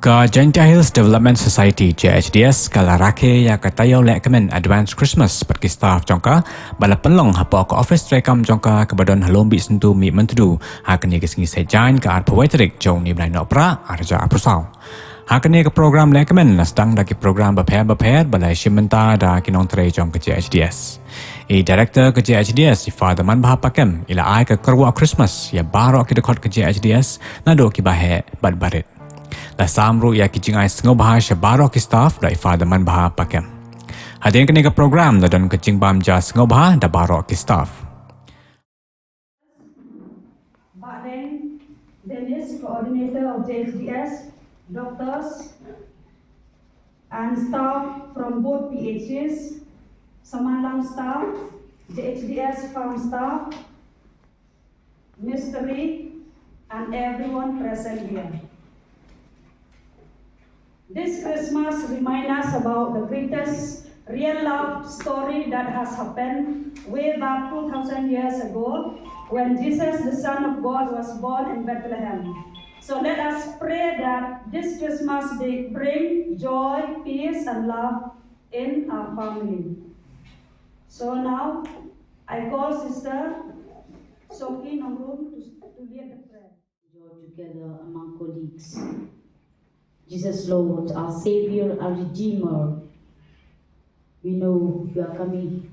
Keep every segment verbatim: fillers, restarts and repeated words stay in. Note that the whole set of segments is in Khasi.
Ka Jaintia Hills Development Society, J H D S, ka la rakhe ïa ka taïew lehkmen Advance Christmas bad ki staff jong ka, ba la pynlong hapoh ka office treikam jong ka, kaba don ha Lombih Syntu, Mihmyntdu, ha kane ka sngi Saitjaiñ, ka arphew wei tarik jong u bnai Nohprah, ar hajar arphew saw. Ha kane ka program lehkmen la sdang da ki program bapher bapher ba la shim bynta da ki nongtrei jong ka J H D S. I Director ka J H D S, i Father Manbha Pakem, i la ai ka kyrwoh Christmas ïa baroh ki dkhot ka J H D S, naduh kiba heh bad barit. La sam ruh ïa ki jingai sngewbha sha baroh ki staff da i Father Manbha Pakem. Hadien kane ka program la don ka jingbam ja sngewbha da baroh ki staff. Bah Deng Dennis, coordinator of J H D S, doctors and staff from both P H Cs, Samanlang staff, J H D S farm staff, mystery, and everyone present here. This Christmas remind us about the greatest real love story that has happened way back two thousand years ago when Jesus, the Son of God, was born in Bethlehem. So let us pray that this Christmas day bring joy, peace, and love in our family. So now, I call Sister Soki Nongrum to, to lead the prayer. Joy together among colleagues. Jesus Lord, our Savior, our Redeemer, we know you are coming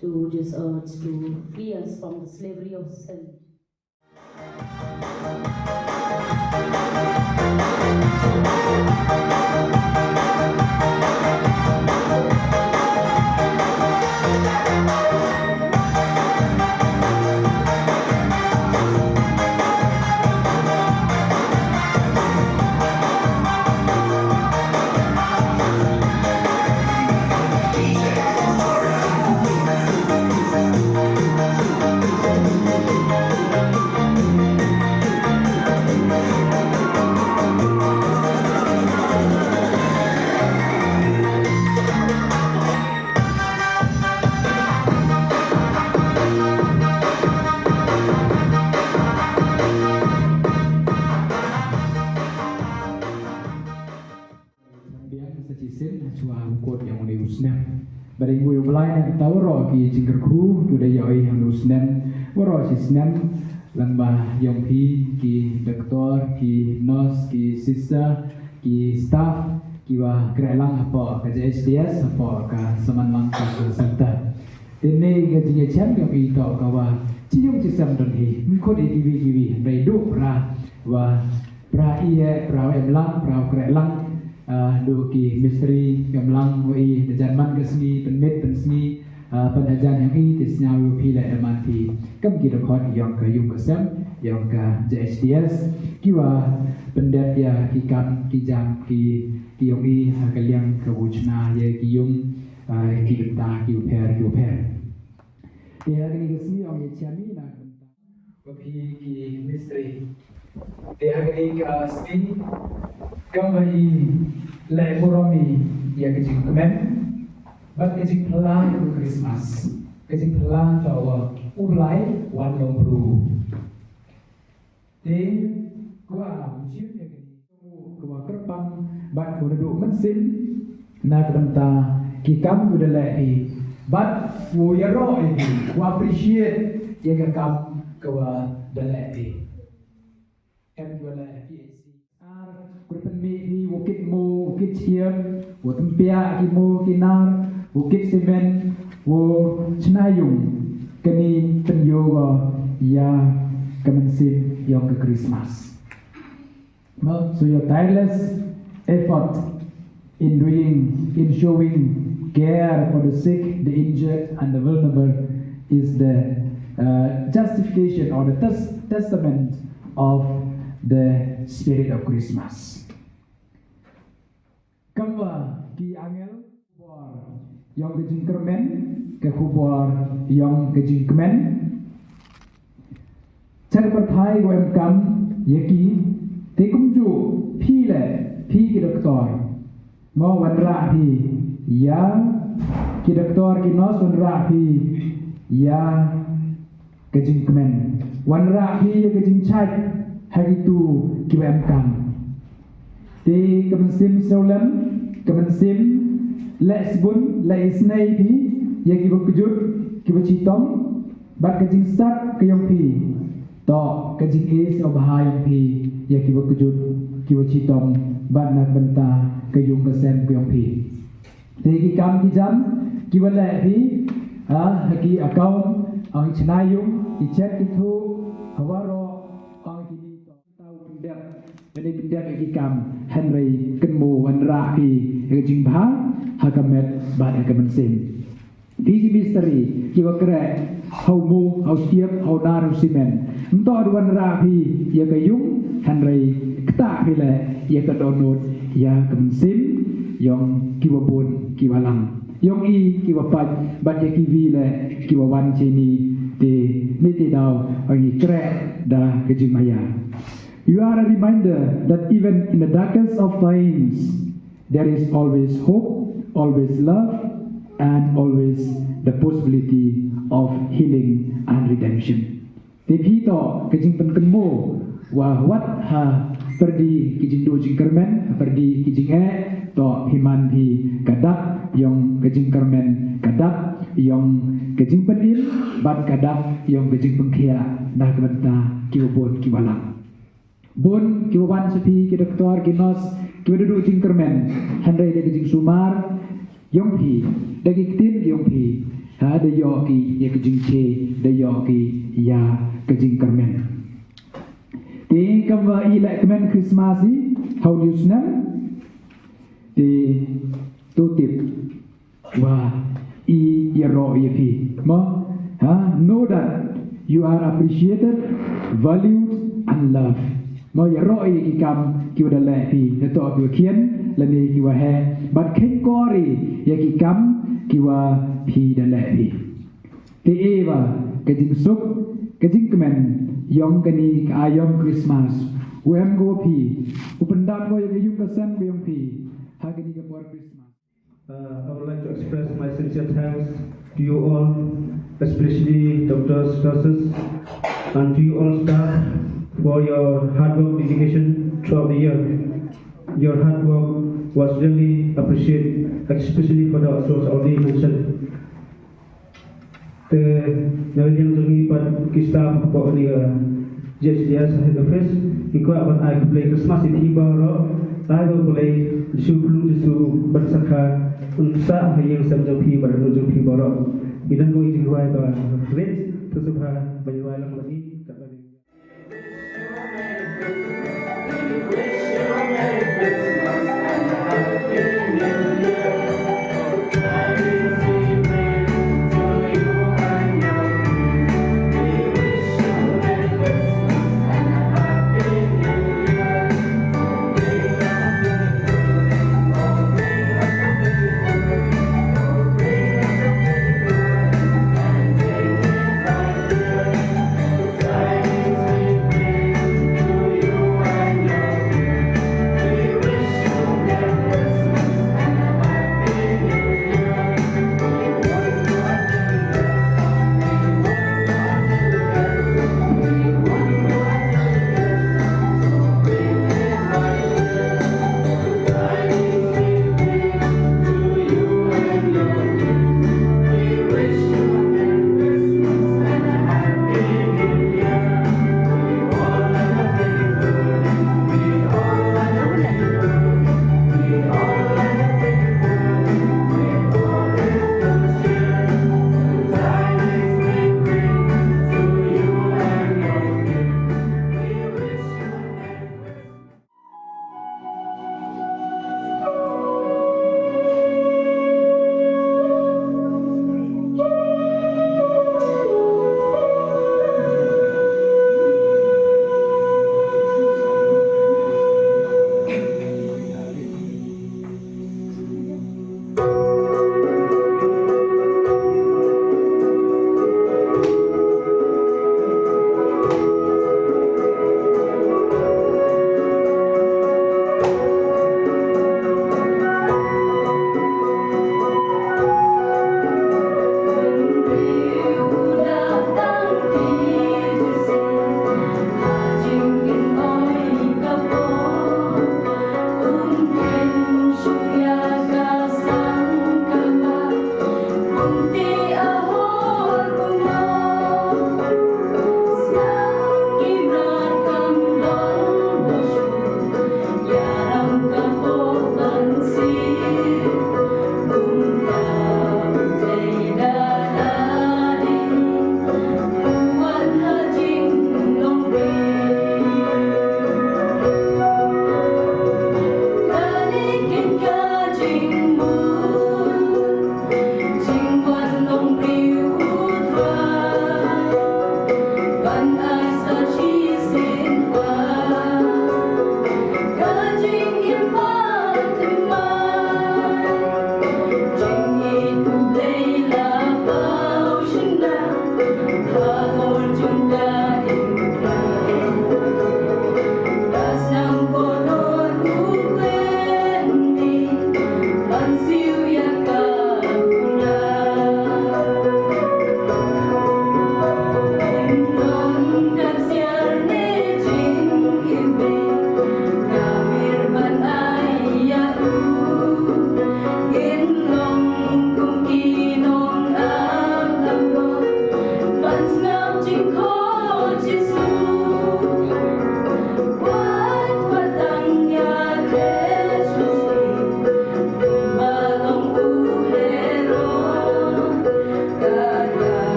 to this earth to free us from the slavery of sin. Biang sa shisien ha shuwa u kut ïa une u snem. Bad ngin ïa U Blai na ka bynta waroh ki jingkyrkhu ki ba ïoh ïa une u snem. Waroh shi snem, lyngba ïong phi ki doktor, ki nurse, ki sister, ki staff, ki ba khreh lang hapoh ka J H D S, hapoh ka Samanlang Cultural Centre. Te ne ka jingïashem ïong i to ka wa chi ïong chi sem don hi. Mkhot i kiwi kiwi, hynrei duh pra wa pra i e, pra wa em lang, pra wa khreh lang. Ah, duh ki mistri em lang wa i da jan man ka sngi, pynmit pynsngi, ah, pynhajan ïong i, te sñiaw ïong phi leh da man phi. Kam ki dkhot ïong ka ïung ka sem, ïong ka J H D S. Ki wa pyndep ïa ki kam, ki jam, ki, ki ïong i, ha ka liang ka wuchna ïa ki ïung, ah, ki bynta, ki u pher, ki u pher. Te ha kane ka sngi ong ïa chami na ka bynta. Wa phi ki mistri. Te ha kane ka sngi, kam wa i leh burom i ïa ka jingkmen bad ka jingpyllait ïa ka Christmas. Ka jingpyllait to wa U Blai wan long bru. Te kwah u shim ïa kane. Kwah kyrpang bad kwah naduh mynsiem na ka bynta ki kam kwah da leh hi. Bad kwah ïaroh ïa ki, kwah appreciate ïa ka kam kwah da leh hi. Em kwah leh hi. Ar kwah pynmih hi wa kit mo, wa kit shyiap, wa tympiah ki mo ki nar, wa kit simen, wa chna ïung. Kane pynïoh ïa ka mynsiem ïong ka Christmas. Well, so your tireless effort in doing, in showing care for the sick, the injured, and the vulnerable is the, uh, justification or the tes-, testament of the spirit of Christmas. Kumba ki angel, khubor ïong ka jingkyrmen, ka khubor ïong ka jingkmen. Cha ka pyrthei wa em kam ïa ki, te kumjuh phi leh, phi ki doktor. Mo wanrah phi ïa ki doktor ki nurse, wanrah phi ïa ka jingkmen. Wanrah phi ïa ka jingshait ha kitu ki wa em kam. Te ka mynsiem sngewlem, ka mynsiem leh sbun, leh isynei phi ïa kiba kjut, kiba chitom, bad ka jingstad ka jong phi, to ka jingïeit sngewbha jong phi ïa kiba kjut, kiba chitom, bad na ka bynta ka ïung ka sem ka jong phi. Te ki kam ki jam kiba leh phi ha ki account, ong i chna ïung, i cheque, i thuh, ha waroh, ong kine to. Tau pyndep, lane pyndep ïa ki kam, hynrei kynmaw wanrah phi ïa ka jingbha ha ka met bad ha ka mynsiem. Phi ki mistri kiba kreh ha u mih, ha u shyiap, ha u nar, ha u simen. Ym toh da wanrah phi ïa ka ïung, hynrei ktah phi leh ïa ka dohnud, ïa ka mynsiem jong kiba bun kiba lang, jong i kiba pait bad ïa kiwei leh kiba wan shane. Te ngi te daw, ong i, kreh da ka jingmaïa. You are a reminder that even in the darkest of times, there is always hope, always love, and always the possibility of healing and redemption. Te phi to ka jingpynkynmaw, wa wat ha pyrdi ki jingduh jingkyrmen, ha pyrdi ki jingeh, to phi man phi ka dak jong ka jingkyrmen, ka dak jong ka jingpynim, bad ka dak jong ka jingpynkhiah na ka bynta kiba bun kiba lang. Bun kiba wan sha phi, ki doktor, ki nurse, kiba duh jingkyrmen, hynrei da ka jingsumar jong phi, da ki ktien ki jong phi, ha, da ïoh ki ïa ka jingshai, da ïoh ki ïa ka jingkyrmen. Te kumba i leh kmen Christmas i ha une u snem, te to tip wa i ïaroh ïa phi. Mo, ha, know that you are appreciated, valued and loved. Mo, ïaroh ïa ki kam kiwa da leh phi, da toh kiwa khian lane kiwa heh, bad khein kor ïa ki kam kiwa phi da leh phi. Te e ba ka jingsuk, ka jingkmen jong kane ka aïom Christmas, u em ko phi, u pyndap ko ïa ka ïung ka sem ka jong phi ha kane ka por Christmas. Uh, I would like to express my sincere thanks to you all, especially doctors, nurses, and to you all staff for your hard work, dedication throughout the year. Your hard work was really appreciated, especially for the outsource already mentioned. Te na liang jong ngi pat ki staff hapoh kane ka J H D S head office, ngi kwah ban ai khublei Christmas ïa phi baroh. Ai ba U Blei Jisu, Blei Jisu ban sakha un sah ha ïing sem jong phi bad jong phi baroh. Ngi don ka jingrwai ba rit, to sngewbha ban rwai lang bad ngi.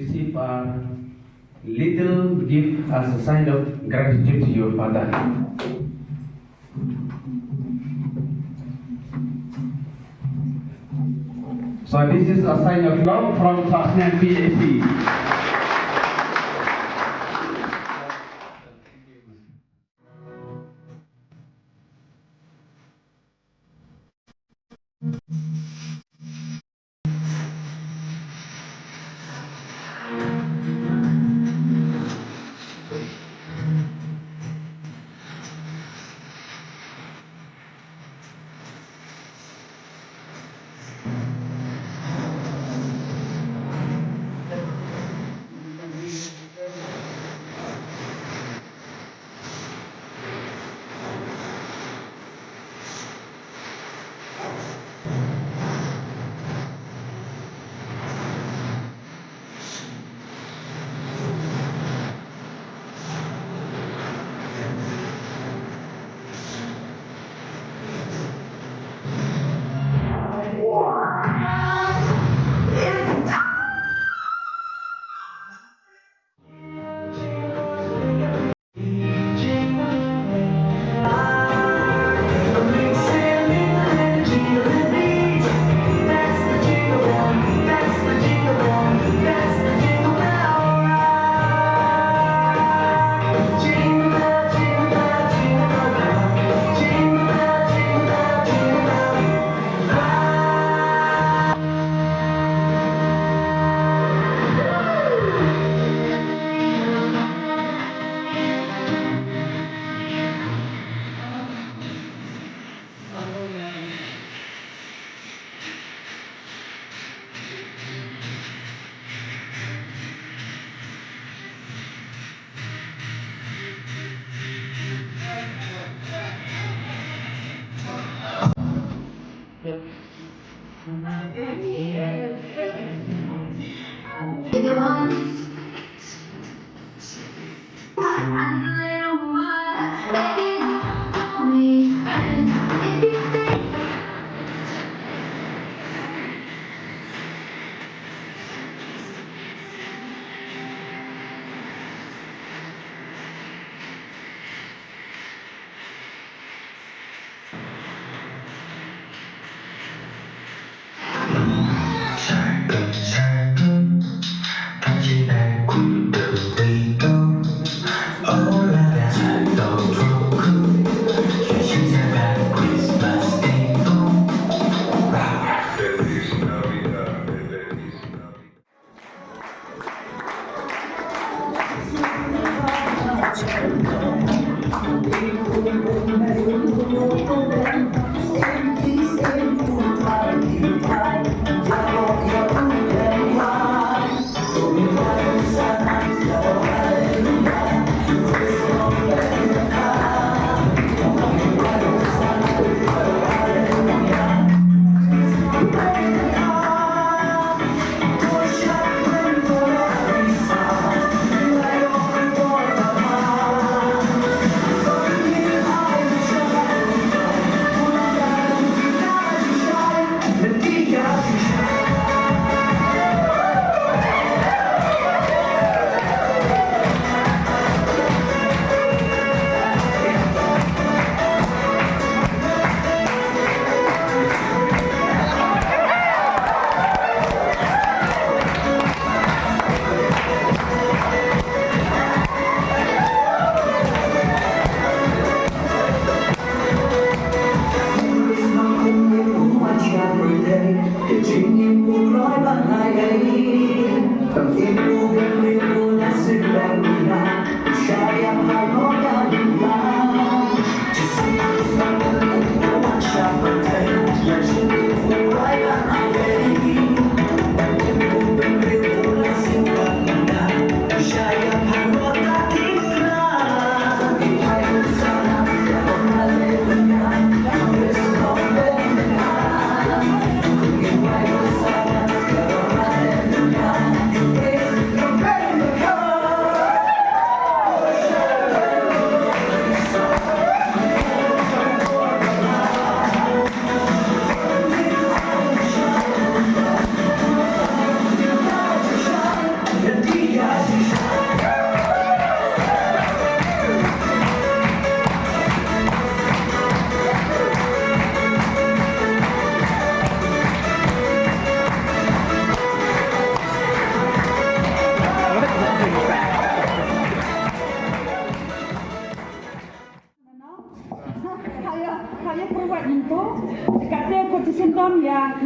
Receive a little gift as a sign of gratitude to your father. So this is a sign of love from Thapniang P A C.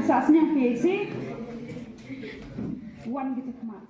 Sa sniang phi ïa shi. Wan kita khmat.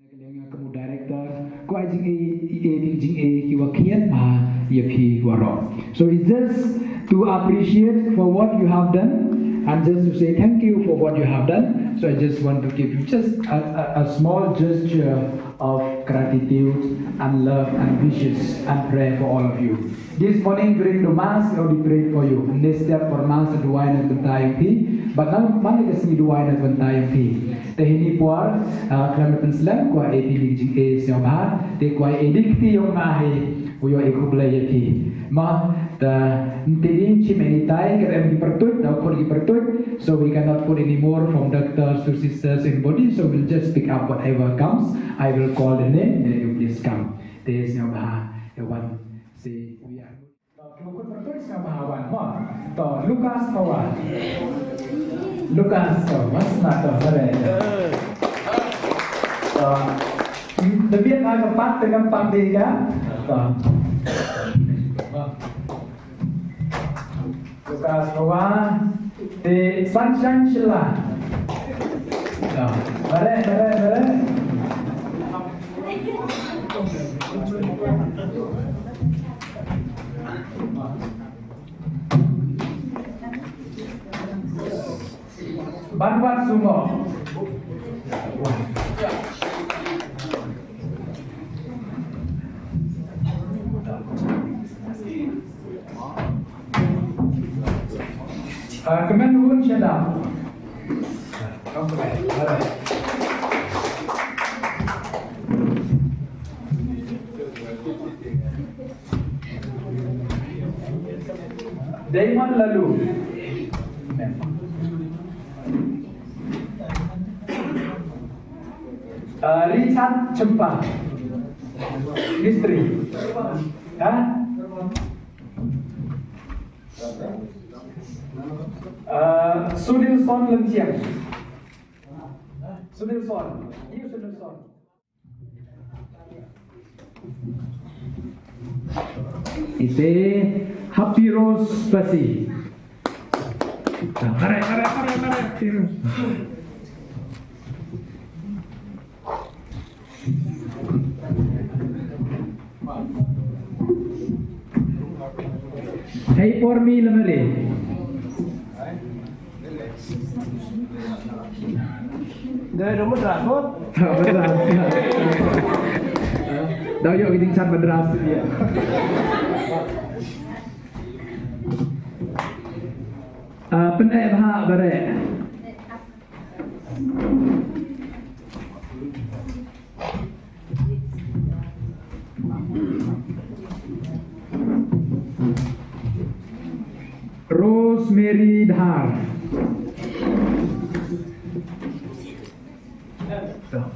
Ka liang ïa ka mu director, kwah jingeh, eh, jingeh ki wa khian bha ïa phi waroh. So it's just to appreciate for what you have done and just to say thank you for what you have done. So I just want to give you just a, a, a small gesture of gratitude and love and wishes and prayer for all of you. This morning during the mass, you know, we prayed for you. Mynne step por mass duwai na bynta ïa phi. Bad na man ka sngi duwai na bynta ïa phi. Te hini por, ah, khlem da pynslem, kwah eh phi ïa ka jingeh sngewbha. Te kwah eh dei kti ïa nga hi, u ïoh eh khublei ïa phi. Ma, ta, te dei chim anytime, ka em ki pyrtuit, ta khot ki pyrtuit. So we cannot put any more from doctors to sisters, anybody. So we'll just pick up whatever comes. I will call the name, then you please come. Te sngewbha, eh, wan, si, we are To, ki ba kut pyrtuit sngewbha wan mo. To, Lukas Hawa. Lukas to, mas na to, sare. To, da biang ha ka pat, te ngam pat dei ka. To. Lukas Hawa. Te Sunshine Shylla. To, bare, bare, bare. Ban wat sumo. Ah, kmen un shadap. Damon Lalu. Ah, Richard Chempa. Mistri. Ha? Uh, Sudilson Lenthiang. Sudilson. You Sudilson. Ite Happy Rose Pasi. Mare, mare, mare, mare, Happy Rose. Hei por mi lemari. Dei da Madras mo? Madras. Dau ïoh ki jingchan Madras ïa. Ah, pyneh bha bare. Rosemary Dhar.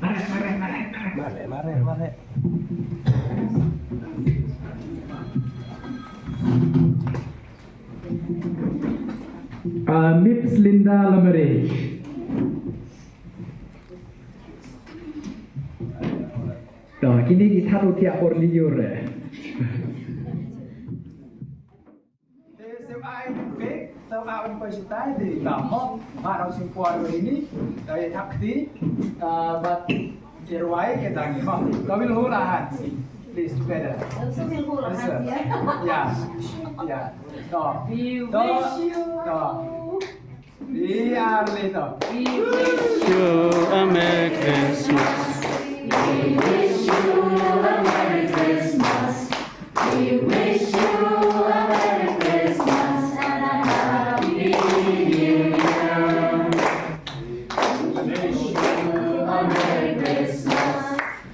Mare, mare, mare, mare. Mare, mare, mare. Ah, Mips Linda Lamare. To, kine ki thad u thiah por liur. Te shu ai pek, to ai pek shitai te, ta mo, ba rau sing por ini, ta ye thak ti, ah, ba irwai ke tangi mo. To, we'll hold our hands, please, together. Also, we'll hold our hands, yeah? Yeah. Yeah. To. We to, wish you to. We are little. We wish you a Merry Christmas. We wish you a Merry Christmas. We wish you a Merry Christmas and a Happy New Year. We wish you a Merry Christmas.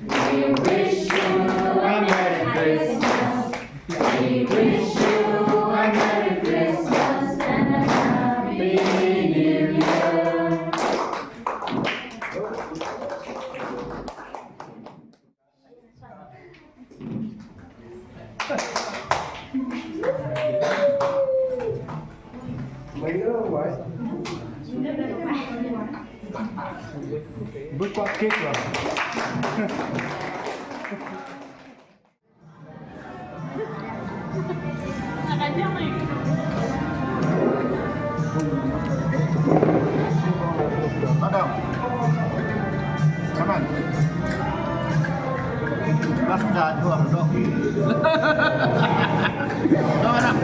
We wish you a Merry Christmas. We wish you a Merry Christmas and a Happy New Year. Bui kwah kek lah. Adam. Saman. Basta dua dok. Dua dah.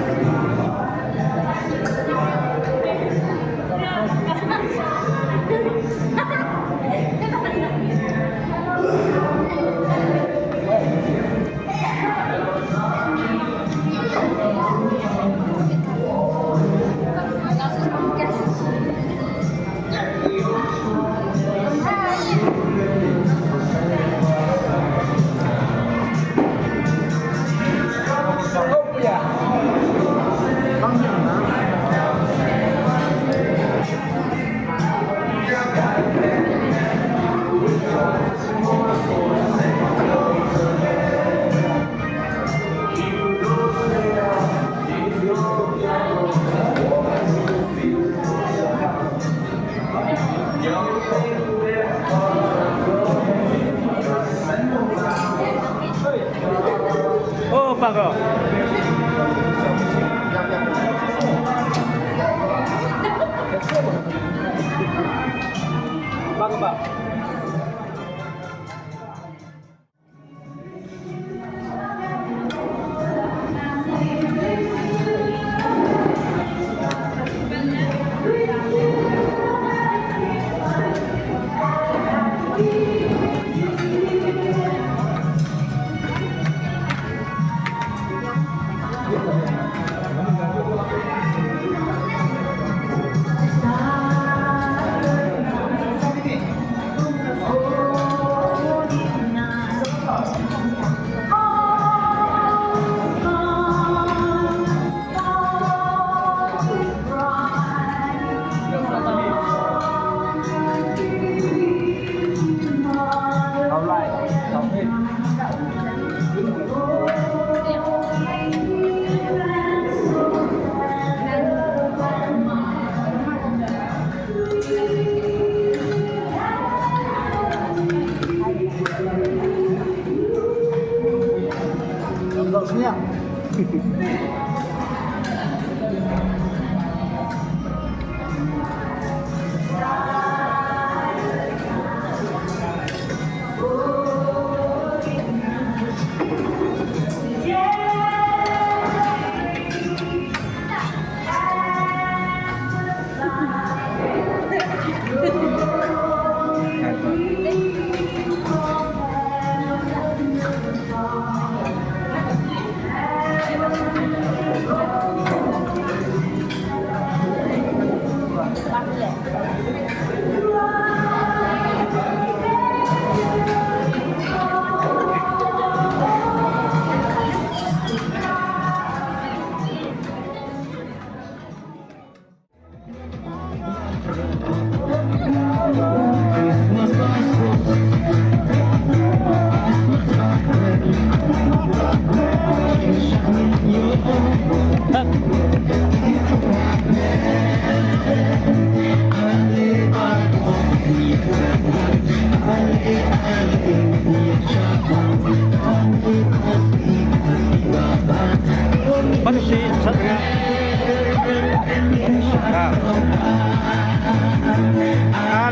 Oh, pago. Pago, pago.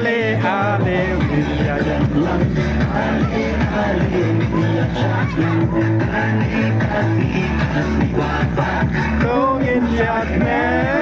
Ale, ale, we are young. Ale, ale, we are young. Go in, young man.